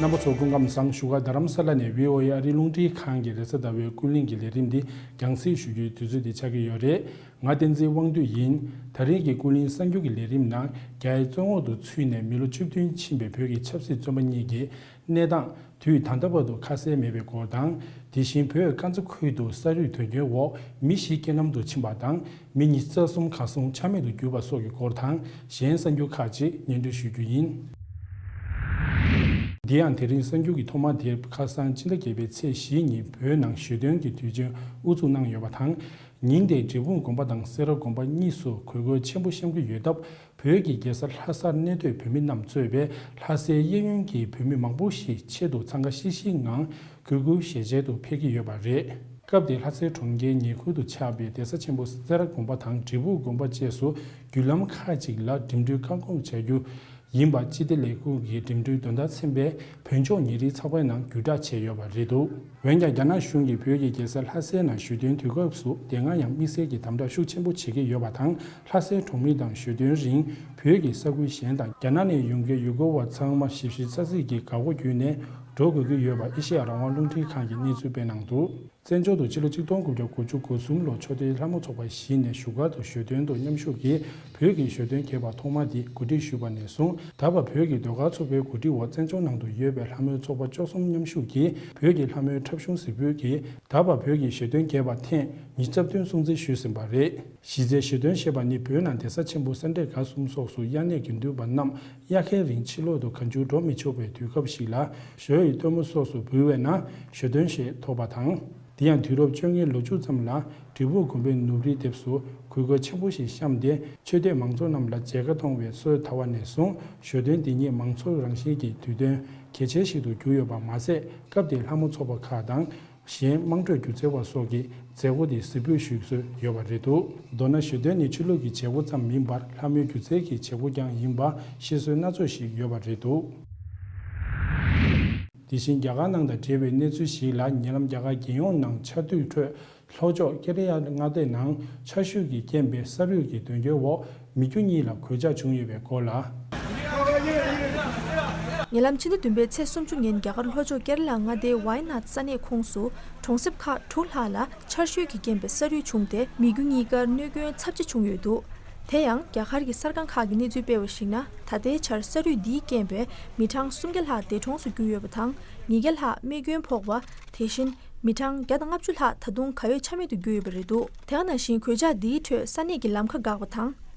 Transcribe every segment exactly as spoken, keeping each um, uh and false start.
རྣམ་པ་ཚོ་སྐུ་ཁམས་བཟང་། བཞུགས་སྒར་རྡ་རམ་ས་ལ་ནས་བྷི་ཨོ་ཨེ་ཨ་རིའི་རླུང་འཕྲིན་ཁང་གི་རེས་གཟའ་ཟླ་བའི་ཀུན་གླེང་གི་ལས་རིམ་འདི་རྒྱང་སྲིང་ཞུ་རྒྱུའི་དུས་ཚོད་འདི་ཆགས་ཀྱི་ཡོད་རེད། ང་བསྟན་འཛིན་དབང་འདུས་ཡིན། ད་རེས་ཀྱི་ཀུན་གླེང་གསར་འགྱུར་གྱི་ལས་རིམ་ནང་རྒྱའི་བཙོན་འོག་ཏུ་ཚུད་ནས་མི་ལོ་བཅུ་བདུན་ཕྱིན་པའི་བོད་ཀྱི་ཆབ་སྲིད་བཙོན་པ་གཉིས་ཀྱི་གནས་སྟངས་དུས་ད་ལྟ་བར་དུ་ཁ་གསལ་མེད་པའི་སྐོར་དང་། དེ་བཞིན་བོད་ཀན་ཚ་ཁུལ་དུ་ས་རུད་དོན་རྐྱེན་འོག་མི་བཞི་རྐྱེན་ལམ་དུ་ཕྱིན་པ་དང་། མི་ཉི་ཤུ་རྩ་གསུམ་གར་སོང་ཆ་མེད་དུ་གྱུར་པ་སོགས་ཀྱི་སྐོར་དང་། གཞན་གསར་འགྱུར་ཁག་ཅིག་སྙན་སྒྲོན་ཞུ་རྒྱུ་ཡིན། འདི་ཡང་དེ་རིང་གསར་འགྱུར་གྱི་ཐོག་མ་དེ་ཁ་སང་སྤྱི་ཟླ་བརྒྱད་པའི་ཚེས་བཞི་ཉིན་བོད་ནང་ཞོ་སྟོན་གྱི་དུས་ཆེན་དབུ་འཛུགས་གནང་ཡོད་པ་དང་། ཉིན་དེར་འབྲས་སྤུངས་དགོན་པ་དང་སེ་ར་དགོན་པ་གཉིས་སུ་གོས་སྐོན་ཆེན་པོ་བཤམས་ཀྱི་ཡོད་སྟབས། བོད་ཀྱི་རྒྱལ་ས་ལྷ་སར་གནས་སྡོད་བོད་མི་རྣམས་གཙོས་པའི་ལྷ་སའི་གཡས་གཡོན་གྱི་བོད་མི་མང་པོ་ཞིག་ཆེད་དུ་འཚང་ཁ་ཤིག་ཤིག་ངང་གུས་བཀུར་ཞལ་མཇལ་དུ་ཕེབས་ཀྱི་ཡོད་པ་རེད། སྐབས་དེར་ལྷ་སའི་གྲོང་ཁྱེར་ཉེ་ཁུལ་དུ་ཆགས་པའི་གདན་ས་ཆེན་པོ་སེ་ར་དགོན་པ་དང་འབྲས་སྤུངས་དགོན་པ་བཅས་སུ་བརྒྱུད་ལམ་ཁག་ཅིག་ལ་འགྲིམ་འགྲུལ་བཀག་སྐོང་བྱ་རྒྱུ་ཡིན་པ་སྤྱི་བདེ་ལས་ཁུངས་ཀྱི་འགྲིམ་འགྲུལ་དོན་དག་ཚན་པས་བོད་ལྗོངས་ཉིན་རེའི་ཚགས་པར་ནང་བརྒྱུད་བསྒྲགས་བྱས་ཡོད་པ་རེད་འདུག་འོན་ཀྱང་། རྒྱ་ནག་གཞུང་གིས་བོད་ཀྱི་རྒྱལ་ས་ལྷ་སའི་ནང་ཞོ་སྟོན་དུས་སྐབས་སུ་དེ་སྔ་ཡང་དམིགས་བསལ་གྱི་དམ་དྲག་ཤུགས་ཆེན་པོ་བྱེད་ཀྱི་ཡོད་པ་དང་། ལྷ་སའི་གྲོང་མི་དང་ཞོ་སྟོན་རིང་བོད་ཀྱི་ས་ཁུལ་གཞན་དང་རྒྱ་ནག་ནས་ཡོང་མཁན་ཡུལ་སྐོར་བ་ཚང་མ་ཞིབ་བཤེར་ས་ཚིགས་ཀྱི་འགག་སྒོ་བརྒྱུད་ནས་འགྲོ་དགོས་ཀྱི་ཡོད་པ་ཨེ་ཤེ་ཡ་རང་དབང་རླུང་འཕྲིན་ཁང་གིས་གནས་ཚུལ་སྤེལ་གནང་འདུག་བཙན་བྱོལ་དུ་ཕྱི་ལོ་ཆིག་སྟོང་དགུ་བརྒྱ་དགུ་བཅུ་གོ་གསུམ་ལོར་ཆོས་སྡེའི་ལྷ་མོ་ཚོགས་པ་བཞི་ནས་བཞུགས་སྒར་དུ་ཞོ་སྟོན་དུ་མཉམ་ཞུགས་ཀྱིས་བོད་ཀྱི་ཞོ་སྟོན་རྒྱས་པ་ཐོག་མ་འདི་གོ་སྒྲིག་ཞུས་པ་ནས་བཟུང་། ད་བར་བོད་ཀྱི་ཟློས་གར་ཚོགས་པའི་གོ་སྒྲིག་འོག་བཙན་བྱོལ་ནང་དུ་ཡོད་པའི་ལྷ་མོའི་ཚོགས་པ་བཅུ་གསུམ་མཉམ་ཞུགས་ཀྱིས་བོད་ཀྱི་ལྷ་མོའི་འཁྲབ་གཞུང་གཟིགས་འབུལ་གྱིས། ད་བར་བོད་ཀྱི་ཞོ་སྟོན་རྒྱས་པ་ཐེངས་ཉི་ཤུ་རྩ་བདུན་སྲུང་བརྩི་ཞུས་ཟིན་པ་རེད། གཞི་རྩའི་ཞོ་སྟོན་ཞེས་པ་ནི་བོད་ནང་གདན་ས་ཆེན་པོ་ས་འབྲས་དགའ་གསུམ་སོགས་སུ་དབྱར་གནས་དགེ་འདུན་པ་རྣམས་དབྱར་ཁའི་རིང་ཕྱི་ལོག་ཏུ་གང་བྱུང་འགྲོ་མི་ཆོག་པའི་དུས་སྐབས་ཤིག་ལ་ཞོ་ཡི་སྟོན་མོ་སོགས་སུ་འབུལ་བས་ན་ཞོ་སྟོན་ཞེས་ཐོགས་པ་དང་། དེ་ཡང་དུས་རབས་བཅོ་ལྔའི་ལོ་མཇུག་ཙམ་ལ་འབྲས་སྤུངས་དགོན་པའི་ནུབ་རིའི་ལྡེབས་སུ་གུས་སྐོར་ཆེན་པོ་ཞིག་བཤམས་ཏེ་ཆོས་དད་མང་ཚོགས་རྣམས་ལ་མཇལ་ཁ་གཏོང་བའི་སྲོལ་དར་བ་ནས་བཟུང་ཞོ་སྟོན་འདི་ཉིད་མང་ཚོགས་རང་བཞིན་གྱི་དུས་སྟོན་གལ་ཆེ་ཞིག་ཏུ་གྱུར་ཡོད་པ་མ་ཟད། སྐབས་དེའི་ལྷ་མོ་ཚོགས་པ་ཁག་དང་། གཞན་དམངས་ཁྲོད་སྒྱུ་རྩལ་བ་སོགས་ཀྱིས་མཛད་སྒོ་དེ་གཟིགས་འབུལ་ཞུ་སྲོལ་ཡོད་པ་རེད་འདུག་མདོར་ན་ཞོ་སྟོན་ནི་ཆོས་ལུགས་ཀྱི་བྱེད་སྒོ་ཙམ་མིན་པར་ལྷ་མོའི་སྒྱུ་རྩལ་གྱི་བྱེད་སྒོ་ཀྱང་ཡིན་པ་བཤད་སྲོལ་སྣ་ཚོགས་ཤིག་ཡོད་པ་རེད་འདུག་དེ་བཞིན་རྒྱ་གར་ནང་དང་འབྲེལ་བའི་གནས་ཚུལ་ཞིག་ལ། ཉེ་ལམ་རྒྱ་གར་རྒྱལ་ཡོངས་ནང་ཆར་དུས་ཁྲོད་ལྷོ་ཕྱོགས་ཀེ་ར་ལ་མངའ་སྡེ་ནང་ཆར་ཞོད་ཀྱི་རྐྱེན་པས་ས་རུད་ཀྱི་དོན་རྐྱེན་འོག་མི་རྒྱུ་གཉིས་ལ་གོད་ཆག་བྱུང་ཡོད་པའི་སྐོར་ལ། ཉེ་ལམ་ཕྱི་ཟླ་བདུན་པའི་ཚེས་སུམ་ཅུ་ཉིན་རྒྱ་གར་ལྷོ་ཕྱོགས་ཀེ་ར་ལ་མངའ་སྡེའི་ཝའི་ནཱད་ས་གནས་ཁོངས་སུ་གྲོང་གསེབ་ཁག་དྲུག་ལྷག་ལ་ཆར་ཞོད་ཀྱི་རྐྱེན་པས་ས་རུད་བྱུང་སྟེ་མི་རྒྱུ་གཉིས་ཀར་གནོད་སྐྱོན་ཚབས་ཆེ་བྱུང་ཡོད་འདུག་དེ་ཡང་རྒྱ་གར་གྱི་གསར་ཁང་ཁག་གིས་གནས་ཚུལ་སྤེལ་བར་གཞིགས་ན། ད་ལྟའི་ཆར་ས་རུད་འདིའི་རྐྱེན་པས་མི་གྲངས་སུམ་བརྒྱ་ལྷག་འདས་གྲོངས་སུ་གྱུར་ཡོད་པ་དང་། ཉིས་བརྒྱ་ལྷག་རྨས་སྐྱོན་ཕོག་པ། དེ་བཞིན་མི་གྲངས་བརྒྱ་དང་ལྔ་བཅུ་ལྷག་ད་དུང་གར་ཡོད་ཆ་མེད་དུ་གྱུར་ཡོད་པ་རེད་འདུག་དེ་ག་ནང་བཞིན་གོད་ཆག་འདིའི་ཁྲོད་ས་གནས་ཀྱི་ལམ་ཁ་འགག་པ་དང་།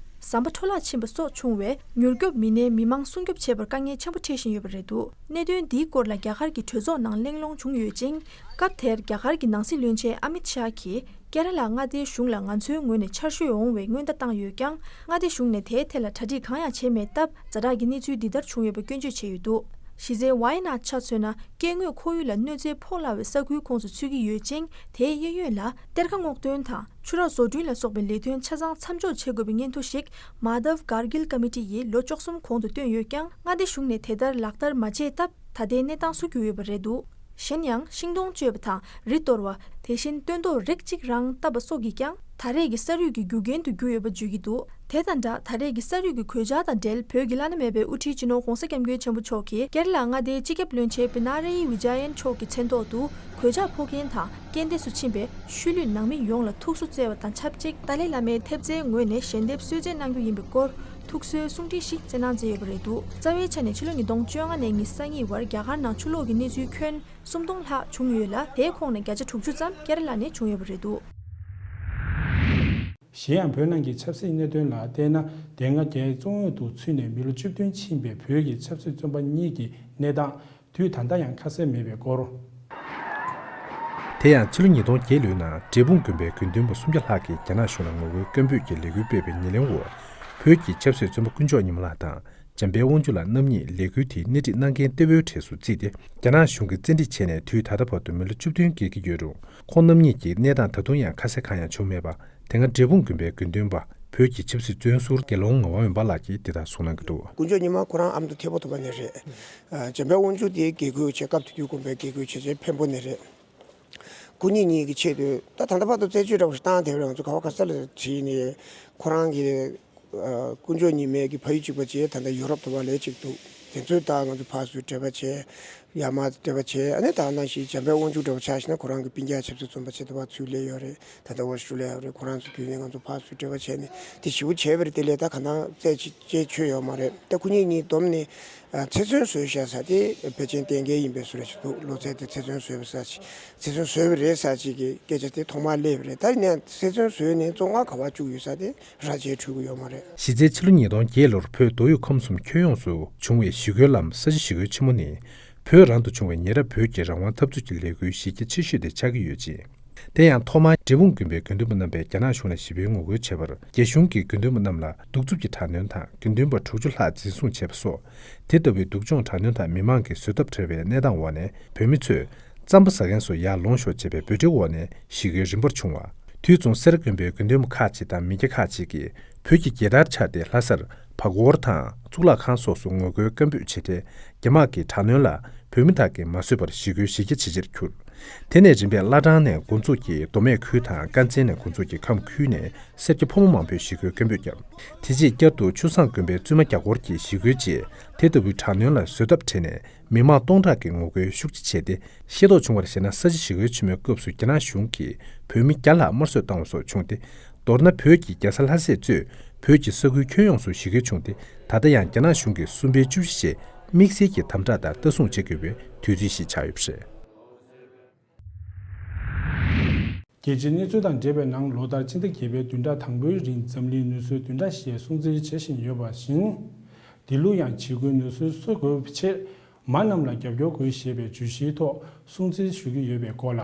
ཟམ་པ་འཕྲོ་བརླག་ཕྱིན་པ་སོགས་བྱུང་བས་མྱུར་སྐྱོབ་མི་སྣས་མི་མང་སྲུང་སྐྱོབ་བྱེད་པར་དཀའ་ངལ་ཆེན་པོ་འཕྲད་བཞིན་ཡོད་པ་རེད་འདུག་གནད་དོན་འདིའི་སྐོར་ལ་རྒྱ་གར་གྱི་གྲོས་ཚོགས་ནང་གླེང་སློང་བྱུང་ཡོད་ཅིང་། སྐབས་དེར་རྒྱ་གར་གྱི་ནང་སྲིད་བློན་ཆེན་ཨ་མིད་ཤཱ་གྱིས་ཀེ་ར་ལ་མངའ་སྡེའི་གཞུང་ལ་ང་ཚོའི་ངོས་ནས་ཆར་ཞོད་འོང་བའི་སྔོན་བརྡ་བཏང་ཡོད་ཀྱང་། མངའ་སྡེ་གཞུང་ནས་དེའི་ཐད་ལ་གྲ་སྒྲིག་གང་ཡང་བྱས་མེད་སྟབས། ཛ་དྲག་གི་གནས་ཚུལ་འདི་ལྟར་བྱུང་ཡོད་པ་སྐྱོན་བརྗོད་བྱས་ཡོད་འདུག་གཞི་རྩའི་ཝའི་ནཱད་ཆ་མཚོན་ན། སྐྱེ་དངོས་ཁོར་ཡུག་ལ་གནོད་འཚེ་ཕོག་སླ་བའི་ས་ཁུལ་ཁོངས་སུ་ཚུད་ཀྱི་ཡོད་ཅིང་། དེའི་གཡས་གཡོན་ལ་གཏེར་ཁ་སྔོག་འདོན་དང་ཆུ་རགས་བཟོ་སྐྲུན་ལ་སོགས་པའི་ལས་དོན་ཆ་ཚང་མཚམས་འཇོག་བྱེད་དགོས་པའི་སྙན་ཐོ་ཞིག་མཱ་དབ་གྷར་གྷིལ་ཀ་མི་ཊི་ཡིས་ལོ་བཅུ་གསུམ་གོང་དུ་བཏོན་ཡོད་ཀྱང་། མངའ་སྡེ་གཞུང་ནས་དེ་ལྟར་ལག་བསྟར་མ་བྱས་སྟབས། ད་ལྟའི་གནས་སྟངས་སུ་གྱུར་ཡོད་པ་རེད་འདུག་གཞན་ཡང་། ཤིང་སྡོང་གཅོད་པ་དང་རི་གཏོར་བ། དེ་བཞིན་སྟོན་ཐོག་རིགས་གཅིག་རང་བཏབ་པ་སོགས་ཀྱིས་ཀྱང་ད་རེས་ཀྱི་ས་རུད་ཀྱི་རྒྱུ་རྐྱེན་དུ་གྱུར་ཡོད་པ་བརྗོད་ཀྱི་འདུག་དེ་དང་སྦྲགས། ད་རེས་ཀྱི་ས་རུད་ཀྱི་གོད་ཆག་དང་འབྲེལ། བོད་ཀྱི་བླ་ན་མེད་པའི་དབུ་ཁྲིད་སྤྱི་ནོར་༧གོང་ས་༧སྐྱབས་མགོན་ཆེན་པོ་མཆོག་གིས་ཀེ་ར་ལ་མངའ་སྡེའི་སྤྱི་ཁྱབ་བློན་ཆེན་པི་ན་ར་ཡི་བི་ཇ་ཡན་མཆོག་གི་མཚན་ཐོག་ཏུ། གོད་ཆག་ཕོག་མཁན་དང་རྐྱེན་འདས་སུ་ཕྱིན་པའི་ཤུལ་ལུས་ནང་མི་ཡོངས་ལ་ཐུགས་གསོ་སྩལ་བ་དང་ཆབས་ཅིག་ཏཱ་ལའི་བླ་མའི་ཐེབས་རྩའི་ངོས་ནས་ཞལ་འདེབས་གསོལ་སྩལ་གནང་རྒྱུ་ཡིན་པའི་སྐོར་ཐུགས་གསོའི་གསུང་འཕྲིན་ཞིག་སྩལ་གནང་མཛད་ཡོད་པ་རེད་འདུག་རྩ་བའི་ཆ་ནས་ཕྱི་ལོ་ཉིས་སྟོང་བཅོ་ལྔ་ནས་ཉི་ཤུ་རྩ་གཉིས་བར་རྒྱ་གར་ནང་ཆུ་ལོག་གི་གནས་ཚུལ་ཁྱོན་སུམ་སྟོང་ལྷག་བྱུང་ཡོད་ལ། དེའི་ཁོངས་ནས་བརྒྱ་ཆ་དྲུག་ཅུ་ཙམ་ཀེ་ར་ལ་ནས་བྱུང་ཡོད་པ་རེད་འདུག་གཞན་ཡང་། བོད་ནང་གི་ཆབ་སྲིད་གནད་དོན་ལ་བལྟས་ན། དེ་སྔ་རྒྱའི་བཙོན་འོག་ཏུ་ཚུད་ནས་མི་ལོ་བཅུ་བདུན་ཕྱིན་པའི་བོད་ཀྱི་ཆབ་སྲིད་བཙོན་པ་གཉིས་ཀྱི་གནས་སྟངས་དུས་ད་ལྟ་ཡང་ཁ་གསལ་མེད་པའི་སྐོར། དེ་ཡང་ཕྱི་ལོ་ཉིས་སྟོང་བརྒྱད་ལོའི་ནང་འབྲས་སྤུངས་དགོན་པའི་དགེ་འདུན་པ་སུམ་བརྒྱ་ལྷག་གིས་རྒྱ་ནག་གཞུང་ལ་ངོ་རྒོལ་སྐད་འབོད་ཀྱི་ལས་འགུལ་སྤེལ་བའི་ཉེར་ལེན་འོག་བོད་ཀྱི་ཆབ་སྲིད་བཙོན་པ་དཀོན་མཆོག་ཉི་མ་ལགས་དང་། འཇམ་དཔལ་དབང་ཕྱུག་ལགས་རྣམ་གཉིས་ལས་འགུལ་དེའི་སྣེ་ཁྲིད་གནང་མཁན་གཏེ་བོའི་གྲས་སུ་བརྩིས་ཏེ། རྒྱ་ནག་གཞུང་གིས་བཙན་ཁྲིད་བྱས་ནས་དུས་ད་ལྟ་བར་དུ་མི་ལོ་བཅུ་བདུན་བརྒལ་གྱི་ཡོད་རུང་། ཁོང་རྣམ་གཉིས་ཀྱི་གནས་སྟངས་ད་དུང་ཡང་ཁ་གསལ་གང་ཡང་བྱུང་མེད་པ། དེ་སྔ་འབྲས་སྤུངས་དགོན་པའི་དགེ་འདུན་པ། བོད་ཀྱི་ཆབ་སྲིད་བཙོན་ཟུར་དགེ་སློང་ངག་དབང་འོད་འབར་ལགས་ཀྱིས་འདི་ལྟར་གསུངས་གནང་གི་འདུག་དཀོན་མཆོག་ཉི་མ་ཁོ་རང་ཨ་མདོ་ཐད་པོ་ཐུབ་པ་ནས་རེད། ཨ། འཇམ་དཔལ་དབང་ཕྱུག་དེ་དགེ་བསྐོས་བྱས། སྐབས་དེ་དུས་དགོན་པའི་དགེ་བསྐོས་བྱས་བྱས་འཕན་པོ་ནས་རེད། སྐུ་ཉིད་གཉིས་ཀྱི་ཆེད་དུ་ད་ད་ལྟ་བར་དུ་རྩད་གཅོད་འདྲ་བོ་ཞིག་བཏང་བསྡད་པ་རེད། ང་ཚོ་ག་བ་ག་ས་ལ་དྲིས་ནས་ཁོ་རང་གི། ཨ། དཀོན་མཆོག་ཉི་མའི་གི་ཕ་ཡུལ་གཅིག་པ་བྱས། ད་ལྟ་ཡུ་རོབ་དུ་བ་ལས་གཅིག་འདུག་དེ་ཚོའི་ད་ང་ཚོ་ཕར་ཚུར་འབྲེལ་བ་བྱས། ཡར་མར་འབྲེལ་བ་བྱས། ཨ་ནི་ད་ནང་བཞིན་འཇམ་དཔལ་དབང་ཕྱུག་འདྲ་བོ་ཆ་བཞག་ན་ཁོ་རང་གི་སྤུན་ཀྱག་ཆབ་སྲིད་བཙོན་པ་ཆེ་ཏོ་བ་ཚུར་སླེབས་ཡོད་རེད། ད་ལྟ་ཨོ་སི་ཀྲོ་ལི་ཡ་ཡོད་རེད། ཁོ་རང་ཚོ་བརྒྱུད་ནས་ང་ཚོ་ཕར་ཚུར་འབྲེལ་བ་བྱས་ནས་དེ་ཞེ་པོ་བྱས་པ་རེད། དེ་ལས་ད་ག་ནང་རྩད་ཅིག་བཅད་ཆོད་ཡོད་མ་རེད། ད་ཁོ་གཉིས་གཉིས་བསྡོམས་ནས་ཨ་ཚེ་བཙོན་བཟོས་བཞག་ས་དེ་ཕལ་ཆེར་གཏན་འཁེལ་ཡིན་པའི་བཟོ་འདྲ་ཞིག་འདུག་ལོ་ཚད་དེ་ཚེ་བཙོན་བཟོས་པ་ས་ཅིག་ཚེ་བཙོན་བཟོས་པ་རེད་ས་ཅིག་གི་སྐད་ཆ་དེ་ཐོག་མར་སླེབས་པ་རེད། ད་ཡིན་ནའང་ཚེ་བཙོན་བཟོས་ནས་བཙོན་ཁང་ག་པར་བཅུག་ཡོད་ས་དེ་ར་འཇལ་འཕྲོད་ཀྱི་ཡོད་མ་རེད། གཞི་རྩའི་ཕྱི་ལོ་ཉིས་སྟོང་བརྒྱད་ལོར་བོད་མདོ་དབུས་ཁམས་གསུམ་ཁྱོན་ཡོངས་སུ་བྱུང་བའི་ཞི་རྒོལ་ལམ་ས་ཆ་ཞི་རྒོལ་ཆེན་མོ་ནི། བོད་རང་དུ་བྱུང་བའི་ཉེ་རབས་བོད་ཀྱི་རང་དབང་འཐབ་རྩོད་ཀྱི་ལས་འགུལ་གཞི་རྒྱ་ཆེ་ཤོས་དེ་ཆགས་ཀྱི་ཡོད་ཅིང་། དེ་ཡང་ཐོག་མར་འབྲས་སྤུངས་དགོན་པའི་དགེ་འདུན་པ་རྣམ་པས་རྒྱ་ནག་གཞུང་ལ་ཞི་བའི་ངོ་རྒོལ་བྱས་པར། རྒྱ་གཞུང་གིས་དགེ་འདུན་པ་རྣམས་ལ་གདུག་རྩུབ་ཀྱི་དྲག་གནོན་དང་དགེ་འདུན་པ་དྲུག་ཅུ་ལྷག་འཛིན་བཟུང་བྱས་པ་སོགས། དེ་ལྟ་བུའི་སྡུག་སྦྱོང་དྲག་གནོན་དང་མི་མང་གིས་བཟོད་ཐབས་བྲལ་བའི་གནས་སྟངས་འོག་ནས་བོད་མི་ཚོས་རྩམ་པ་ཟ་མཁན་ཚོ་ཡར་ལོངས་ཤོག་ཅེས་པའི་འབོད་སྒྲའི་འོག་ནས་ཞི་རྒོལ་རིམ་པར་བྱུང་བ། དུས་མཚུངས་སེ་ར་དགོན་པའི་དགེ་འདུན་པ་ཁག་ཅིག་དང་མི་སྐྱ་ཁག་ཅིག་གིས་བོད་ཀྱི་རྒྱལ་དར་འཕྱར་ཏེ་ལྷ་སར་བ་གོར་དང་གཙུག་ལག་ཁང་སོགས་སུ་ངོ་རྒོལ་སྐད་འབོད་བྱས་ཏེ། རྒྱ་དམག་གི་དྲག་གནོན་ལ་བོད་མི་དག་གིས་མ་བཟོད་པར་ཞི་རྒོལ་གཞི་རྒྱ་ཇེ་ཆེར་གྱུར། དེ་ནས་རིམ་པས་བླ་བྲང་ནས་འགོ་འཛུགས་ཀྱིས་མདོ་སྨད་ཁུལ་དང་དཀར་མཛེས་ནས་འགོ་འཛུགས་ཀྱིས་ཁམས་ཁུལ་ནས་སེར་སྐྱ་ཕོ་མོ་མང་པོས་ཞི་རྒོལ་སྐད་འབོད་བརྒྱབ། དེ་རྗེས་བསྐྱར་དུ་ཆུ་བཟང་དགོན་པའི་བཙུན་མ་རྒྱ་སྒོར་གྱིས་ཞི་རྒོལ་བྱས། དེ་ལྟ་བུའི་དྲག་གནོན་ལ་བཟོད་ཐབས་བྲལ་ནས་མི་མང་སྟོང་ཕྲག་གིས་ངོ་རྒོལ་ཤུགས་ཆེ་བྱས་ཏེ། ཤེས་རྟོགས་བྱུང་བར་བྱས་ན། ས་ཆ་ཞི་རྒོལ་ཆེན་མོའི་སྐབས་སུ་རྒྱ་ནག་གཞུང་གིས་བོད་མི་བརྒྱ་ལྷག་དམར་གསོད་བཏང་བ་སོགས་བྱུང་སྟེ། མདོར་ན་བོད་ཀྱི་རྒྱལ་ས་ལྷ་སས་གཙོས་བོད་ཀྱི་ས་ཁུལ་ཁྱོན་ཡོངས་སུ་ཞི་རྒོལ་བྱུང་སྟེ། ད་ལྟ་ཡང་རྒྱ་ནག་གཞུང་གིས་གསུམ་པའི་བཅུ་བཞི་ཞེས་དམིགས་བསལ་གྱི་དམ་དྲག་དང་ལྟ་སྲུང་བྱེད་དགོས་པའི་དུས་ཚོད་ཞིག་ཆགས་ཡོད་པ་རེད། རྒྱལ་སྤྱིའི་གནས་ཚུལ་དང་འབྲེལ་བའི་ནང་། ལོ་ལྟར་སྤྱི་ཟླ་བརྒྱད་པའི་བདུན་ཕྲག་དང་པོའི་རིང་འཛམ་གླིང་ནུས་གསོའི་བདུན་ཕྲག་ཞེས་སྲུང་བརྩི་བྱེད་བཞིན་ཡོད་པ་བཞིན། འདི་ལོ་ཡང་བྱེད་སྒོའི་ནུས་གསོ་གསོ་དགོས་ཆེད། མ་རྣམས་ལ་རྒྱབ་སྐྱོར་དགོས་ཞེས་པའི་བརྗོད་གཞིའི་ཐོག་སྲུང་བརྩི་ཞུ་གི་ཡོད་པའི་སྐོར་ལ།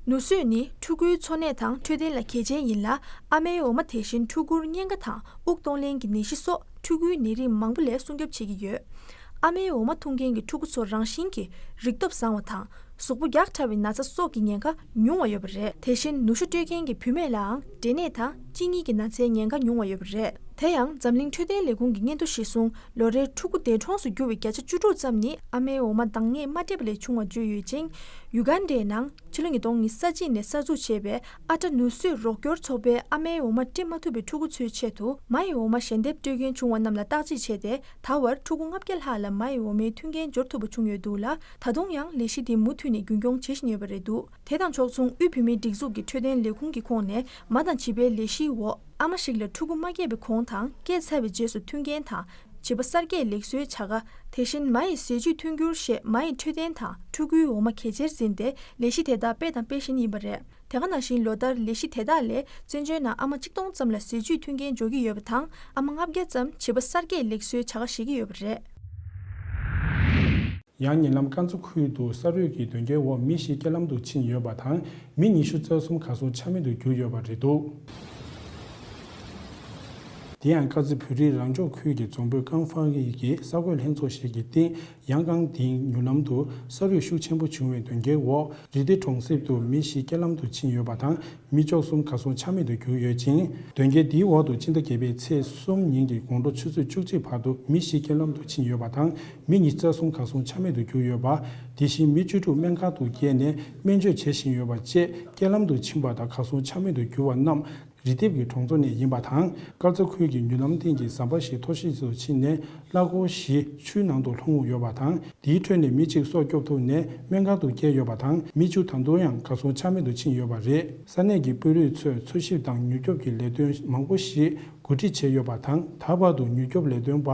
ནུ་གསོས་ནི་ཕྲུ་གུའི་འཚོ་གནས་དང་འཕྲོད་བསྟེན་ལ་གལ་ཆེན་ཡིན་ལ། ཨ་མའི་འོ་མ་དེ་བཞིན་ཕྲུ་གུར་གཉན་ཁ་དང་དབུགས་གཏོང་ལེན་གྱི་ནད་གཞི་སོགས་ཕྲུ་གུའི་ནད་རིགས་མང་པོ་ལས་སྲུང་སྐྱོབ་བྱེད་ཀྱི་ཡོད། ཨ་མའི་འོ་མ་འཐུང་མཁན་གྱི་ཕྲུ་གུ་ཚོ་རང་བཞིན་གྱིས་རིག་སྟོབས་བཟང་བ་དང་། གཟུགས་པོ་རྒྱགས་ཕྲ་བའི་ན་ཚ་སོགས་ཀྱི་ཉེན་ཁ་ཉུང་བ་ཡོད་པ་རེད། དེ་བཞིན་ནུ་ཞོ་སྤྲོད་མཁན་གྱི་བུད་མེད་ལའང་འབྲས་ནད་དང་གཅིན་སྙི་གི་ན་ཚའི་ཉེན་ཁ་ཉུང་བ་ཡོད་པ་རེད། དེ་ཡང་འཛམ་གླིང་འཕྲོད་བསྟེན་ལས་ཁུངས་ཀྱི་སྙན་ཐོ་གཞིར་བཟུང་། ལོ་རེར་ཕྲུ་གུ་འདས་གྲོངས་སུ་འགྱུར་བའི་བརྒྱ་ཆ་བཅུ་དྲུག་ཙམ་ནི་ཨ་མའི་འོ་མ་འདང་ངེས་མ་སྤྲད་པ་ལས་བྱུང་བ་བརྗོད་ཡོད་ཅིང་། ཡུ་གན་ཌའི་ནང་ཕྱི་ལོ་ཉིས་སྟོང་ཉི་ཤུ་རྩ་གཅིག་ནས་གསར་འཛུགས་བྱས་པའི་ཨ་ཊ་ནུ་གསོས་རོགས་སྐྱོར་ཚོགས་པས་ཨ་མའི་འོ་མ་སྤྲད་མ་ཐུབ་པའི་ཕྲུ་གུ་ཚོའི་ཆེད་དུ་མ་ཡི་འོ་མ་ཞལ་འདེབས་སྤྲོད་མཁན་བྱུང་བ་རྣམས་ལ་བརྟག་དཔྱད་བྱས་ཏེ། ད་བར་ཕྲུ་གུ་ལྔ་བརྒྱ་ལྷག་ལ་མ་ཡི་འོ་མའི་མཐུན་རྐྱེན་འབྱོར་ཐུབ་པ་བྱུང་ཡོད་འདུག་ལ། ད་དུང་ཡང་ལས་གཞི་དེ་མུ་མཐུད་ནས་རྒྱུན་སྐྱོང་བྱེད་བཞིན་ཡོད་པ་རེད་འདུག་དེ་དང་ཕྱོགས་མཚུངས། དབུས་བོད་མིའི་སྒྲིག་འཛུགས་ཀྱི་འཕྲོད་བསྟེན་ལས་ཁུངས་ཀྱི་ཁོངས་ནས་མ་དང་བྱིས་པའི་ལས་གཞིའི་འོག་ཨ་མ་ཞིག་ལ་ཕྲུ་གུ་མ་སྐྱེས་པའི་གོང་དང་། སྐྱེས་ཚར་བའི་རྗེས་སུ་མཐུན་རྐྱེན་དང་། བྱིས་པ་གསར་སྐྱེས་ལེགས་གསོའི་བྱ་དགའ། དེ་བཞིན་མ་ཡི་ཟས་བཅུད་མཐུན་འགྱུར་ཞེས་མ་ཡི་འཕྲོད་བསྟེན་དང་ཕྲུ་གུའི་འོ་མ་གལ་ཆེར་འཛིན་ཏེ། ལས་གཞི་དེ་དག་སྤེལ་དང་སྤེལ་བཞིན་ཡིན་པ་རེད། དེ་ག་ནང་བཞིན་ལོ་ལྟར་ལས་གཞི་དེ་དག་ལས་བཙན་བྱོལ་ནང་ཨ་མ་གཅིག་སྟོང་ཙམ་ལ་ཟས་བཅུད་མཐུན་རྐྱེན་འཇོག་གི་ཡོད་པ་དང་། ཨ་མ་ལྔ་བརྒྱ་ཙམ་བྱིས་པ་གསར་སྐྱེས་ལེགས་གསོའི་བྱ་དགའ་བཞེས་ཀྱི་ཡོད་པ་རེད། ཡང་ཉེ་ལམ་དཀར་མཛེས་ཁུལ་དུ་ས་རུད་ཀྱི་དོན་རྐྱེན་འོག་མི་བཞི་རྐྱེན་ལམ་དུ་ཕྱིན་ཡོད་པ་དང་། མི་ཉི་ཤུ་རྩ་གསུམ་གར་སོང་ཆ་མེད་དུ་གྱུར་ཡོད་པ་རེད་འདུག་དེ་ཡང་དཀར་མཛེས་བོད་རིགས་རང་སྐྱོང་ཁུལ་གྱི་རྫོང་དཔོན་ཀང་ཧྥང་དབྱི་ཡིས་གསར་འགོད་ལྷན་ཚོགས་ཤིག་གི་སྟེང་། ཡང་ཀང་ཏིང་མྱུར་ལམ་དུ་ས་རུད་ཤུགས་ཆེན་པོ་བྱུང་བའི་དོན་རྐྱེན་འོག་རི་ཏི་གྲོང་གསེབ་ཏུ་མི་བཞི་རྐྱེན་ལམ་དུ་ཕྱིན་ཡོད་པ་དང་། མི་བཅུ་གསུམ་གར་སོང་ཆ་མེད་དུ་གྱུར་ཡོད་ཅིང་། དོན་རྐྱེན་འདིའི་འོག་ཏུ་སྤྱི་ཟླ་བརྒྱད་པའི་ཚེས་གསུམ་ཉིན་གྱི་དགོང་དྲོ་ཆུ་ཚོད་བཅུ་གཅིག་བར་དུ་མི་བཞི་རྐྱེན་ལམ་དུ་ཕྱིན་ཡོད་པ་དང་། མི་ཉི་ཤུ་རྩ་གསུམ་གར་སོང་ཆ་མེད་དུ་གྱུར་ཡོད་པ། དེ་བཞིན་མི་བཅུ་དྲུག་སྨན་ཁང་དུ་བསྐྱལ་ནས་སྨན་བཅོས་བྱེད་བཞིན་ཡོད་པ་བཅས། རྐྱེན་ལམ་དུ་ཕྱིན་པ་དང་གར་སོང་ཆ་མེད་དུ་གྱུར་བ་རྣམས། རི་ལྡེབས་ཀྱི་གྲོང་ཚོ་ནས་ཡིན་པ་དང་། དཀར་མཛེས་ཁུལ་གྱི་མྱུར་ལམ་སྟེང་གི་ཟམ་པ་ཞིག་མཐོ་ཤོས་སུ་ཕྱིན་ནས་གླ་འཁོར་བཞི་ཆུའི་ནང་དུ་ལྷུང་ཡོད་པ་དང་། དེའི་ཁྲོད་ནས་མི་གཅིག་སྲོག་སྐྱོབ་ཐུབ་ནས་སྨན་ཁང་དུ་བསྐྱལ་ཡོད་པ་དང་། མི་བཅུ་ད་དུང་ཡང་གར་སོང་ཆ་མེད་དུ་ཕྱིན་ཡོད་པ་རེད། ས་གནས་ཀྱི་དཔོན་རིགས་ཚོས་འཚོལ་ཞིབ་དང་མྱུར་སྐྱོབ་ཀྱི་ལས་དོན་མང་པོ་ཞིག་གོ་སྒྲིག་བྱས་ཡོད་པ་དང་། ད་བར་དུ་མྱུར་སྐྱོབ་ལས་དོན་པ་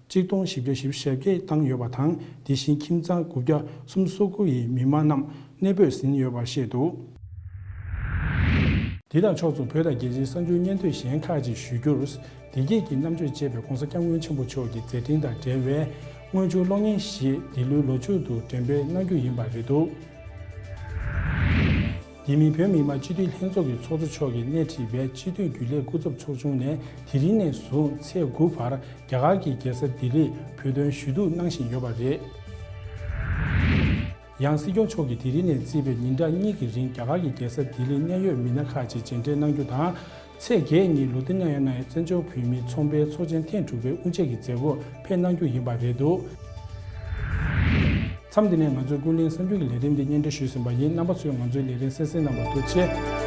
གཅིག་སྟོང་བཞི་བརྒྱ་བཞི་བཅུ་ཞེ་བརྒྱད་བཏང་ཡོད་པ་དང་། དེ་བཞིན་ཁྱིམ་ཚང་དགུ་བརྒྱ་སུམ་ཅུ་སོ་དགུ་ཡི་མི་མང་རྣམས་གནས་སྤོས་ཟིན་ཡོད་པར་བཤད་འདུག་དེ་དང་ཕྱོགས་སུ་བོད་དང་རྒྱལ་སྤྱིའི་གསར་འགྱུར་སྙན་ཐོས་གཞན་ཁག་ཅིག་ཞུ་རྒྱུར། བདེ་སྐྱིད་ཀྱི་རྣམ་དཔྱོད་ཅེས་པའི་༧གོང་ས་༧སྐྱབས་མགོན་ཆེན་པོ་མཆོག་གི་མཛད་འཕྲིན་དང་འབྲེལ་བའི་དངུལ་ཆུ་གློག་བརྙན་ཞིག་འདི་ལོའི་ལོ་མཇུག་ཏུ་འགྲེམས་སྤེལ་གནང་རྒྱུ་ཡིན་པ་རེད་འདུག་དེ་མིན་བོད་མི་མང་སྤྱི་འཐུས་ལྷན་ཚོགས་ཀྱི་ཚོགས་གཙོ་མཆོག་གིས་སྣེ་ཁྲིད་པའི་སྤྱི་འཐུས་རྒྱུན་ལས་སྐུ་ཚབ་ཚོགས་ཆུང་ནས་དེ་རིང་ནས་བཟུང་ཚེས་དགུ་བར་རྒྱ་གར་གྱི་རྒྱལ་ས་ལྡི་ལིར་བོད་དོན་ཞུ་གཏུག་གནང་བཞིན་ཡོད་པ་རེད། ཡང་སྲིད་སྐྱོང་མཆོག་གིས་དེ་རིང་ནས་བརྩིས་པའི་ཉིན་གྲངས་གཉིས་ཀྱི་རིང་རྒྱ་གར་གྱི་རྒྱལ་ས་ལྡི་ལིར་གནད་ཡོད་མི་སྣ་ཁག་ཅིག་མཇལ་འཕྲད་གནང་རྒྱུ་དང་། ཚེས་བརྒྱད་ཉིན་ལུ་ཐི་ནི་ཡ་ན་ཡི་བཙན་བྱོལ་བོད་མིའི་ཚོང་པའི་ཚོགས་ཆེན་ཐེངས་དྲུག་པའི་དབུ་འབྱེད་ཀྱི་མཛད་སྒོར་ཕེབས་གནང་རྒྱུ་ཡིན་པ་རེད་འདུག་མཚམས་འདི་ནས་ང་ཚོའི་ཀུན་གླེང་གསར་འགྱུར་གྱི་ལས་རིམ་འདི་སྙན་སྒྲོན་ཞུས་ཟིན་པ་ཡིན། རྣམ་པ་ཚོས་ང་ཚོའི་ལས་རིམ་གསན་གཟིགས་གནང་བར་ཐུགས་རྗེ་ཆེ།